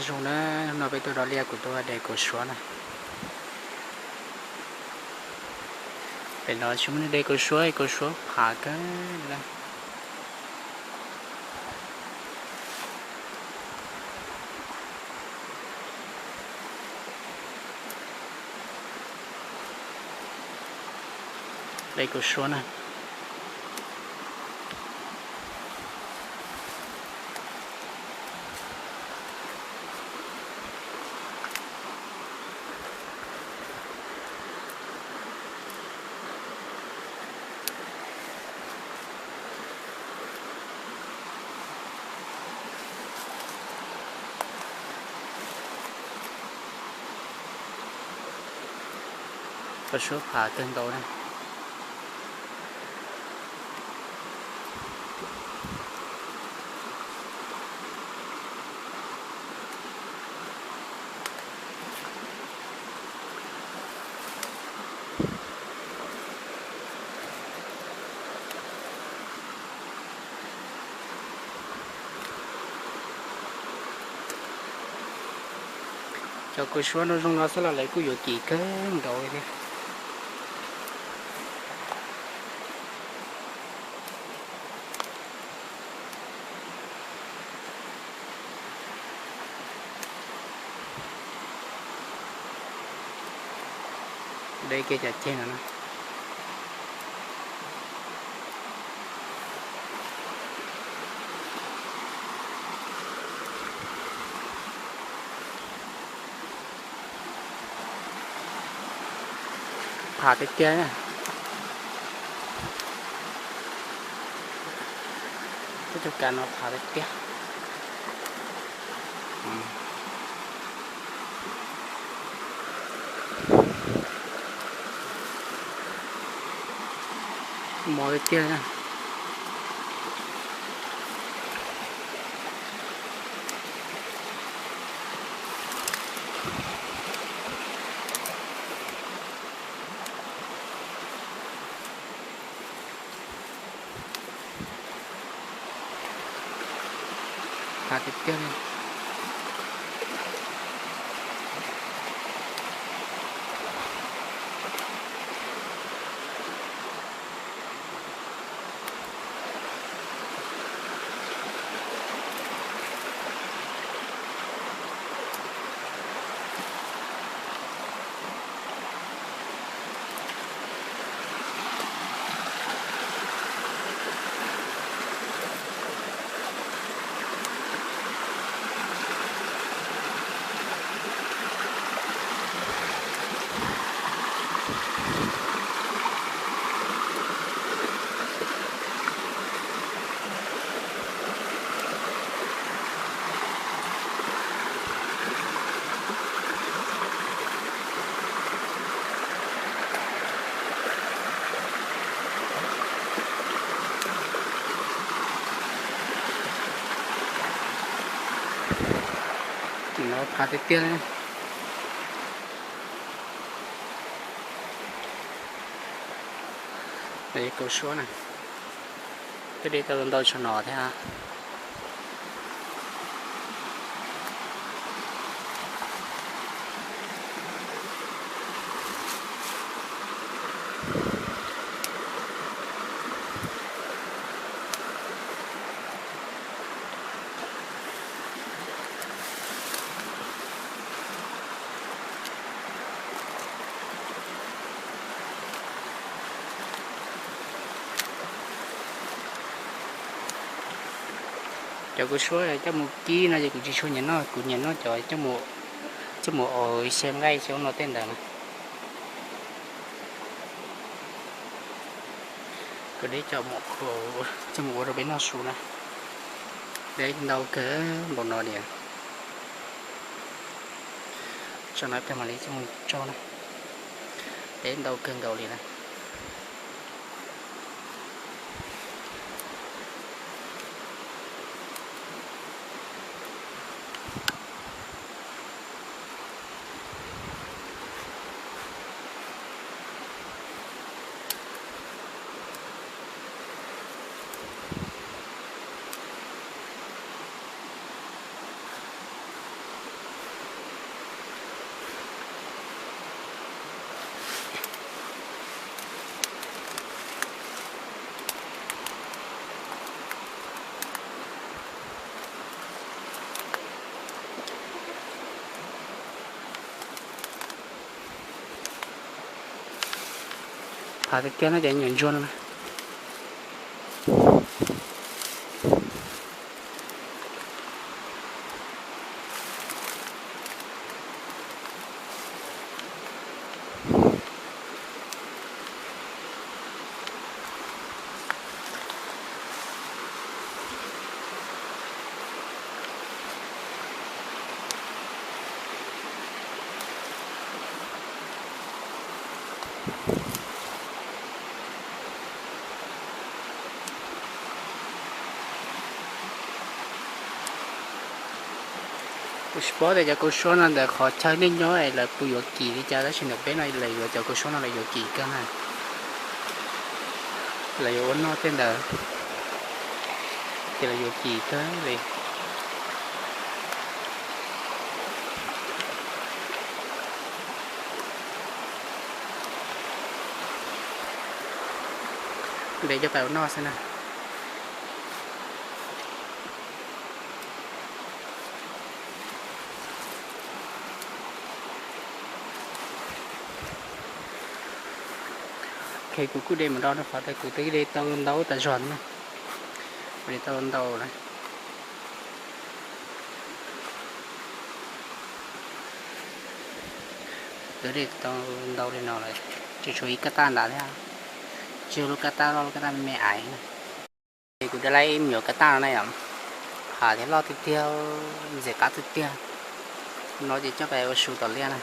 Zoo na, hnub no peb tuaj dov liaj kuv tuaj de kaus suab na. Pem no tsis muaj neeg de kaus suab, kaus suab phav kawg na. De kaus suab na. Kaus suab phav kawg nkaus na. Cov kaus suab no zoo no xwb los lawv kuj yuav kim kawg nkaus li thiab. De kiag cov ceg no na. Phav tiag tiag na. Tej tug kav no phav tiag tiag. Mos tiag tiag na. Phav tiag tiag li. No phav tiag tiag li. Kaus suab na, twb de tau ntau tshaj no thiab. Cov kuv suab coj mus kib no ces kuv tsis tshua nyiam noj, kuv nyiam noj cov coj mus ua xyaw nqaij xyaw no tej ntawd na. Kuv de coj mus ua rau peb noj su na. De ntau kawg npaum no tias. Tsam no peb mam li coj mus tsau na. De ntau kawg nkaus li na. Phav tiag tiag no ces nyuam ntsuag no na. Kuv tsis paub tias cov kaus suab no ntawm qhov chaw nej nyob es lawv puas yuav kim li cas, tab sis ntawm peb no lawv yuav cov kaus suab no lawv yuav kim kawg na. Lawv yuav ua noj tej ntawd ces lawv yuav kim kawg li. Ntev coj pais ua noj xwb na. Ok, kuv kuj de mus do rau qhov tias kuv twb de tau ntau tas zog na. Kuv de tau ntau lawm. Twb de tau ntau li no lawm, tsis tshuav ib kab taj ntawd thiab, tsis yog lub kab taj loj, lub kab taj me me aiv na. Ces kuv de tau ib me nyuam kab taj no na yom, phav thiab loj tiag tiag, ntxim qab tiag tiag. No ces coj pais ua su tom liaj na.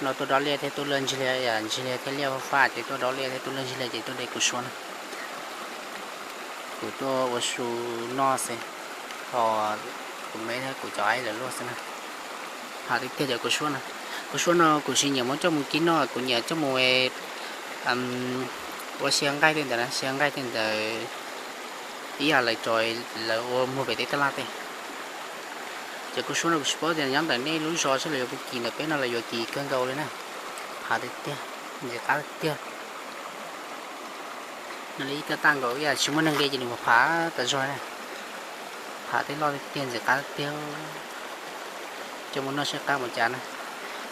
No tuaj dob liaj thiab tuaj luaj ntsis liaj, ntsis liaj thiab liaj fab fab ces tuaj dob liaj thiab tuaj luaj ntsis liaj ces tuaj de kuv suab na. Kuv tuaj ua su noj xwb, ho kuv me thiab kuv cov aib lawv luaj xwb na. Phav tiag tiag cov kuv suab na. Kuv suab no kuv tsis nyiam muab coj mus kib noj, kuv nyiam coj mus ua xyaw nqaij tej ntawd na, xyaw nqaij tej ntawd ib yam lawv tso, lawv ua muag pem tej taj laj tej. Ces kuv suab no kuv tsis paub tias nyob ntawm nej lub zos seb lawv yuav puas kim, ntawm peb no lawv yuav kim kawg nkaus li na. Phav tiag tiag, ntxim qab tiag. No li ib kab taj nkaus ib yam tsis muaj neeg nqi ces nws mus phav tas zog na. Phav tej loj tiag tiag, ntxim qab tiag. Coj mus noj seb qab mus cas na.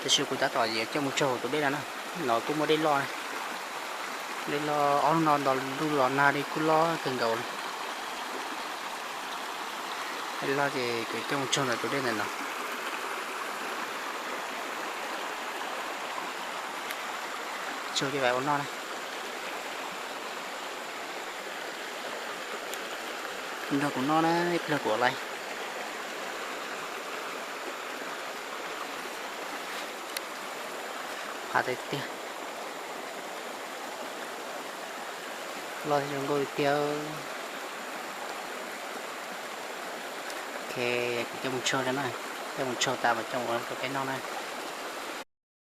Tab sis kuv tab tom yuav coj mus tsaug tus dej no na. No kuj muaj dej loj na. Dej loj, ob hnub no nto ntuj los nag li kuj loj kawg nkaus li. Dej loj ces kuv coj mus tsaug ntawm tus dej ntawm no. Tsaug ces pais ua noj na. Nrog kuv noj na, ib pliag kuv ua laib. Phav tiag tiag. Loj thiab zoo nkauj tiag tiag. Ok, kuv coj mus tsaug na, coj mus tsaug tas mas coj mus ua rau peb noj na.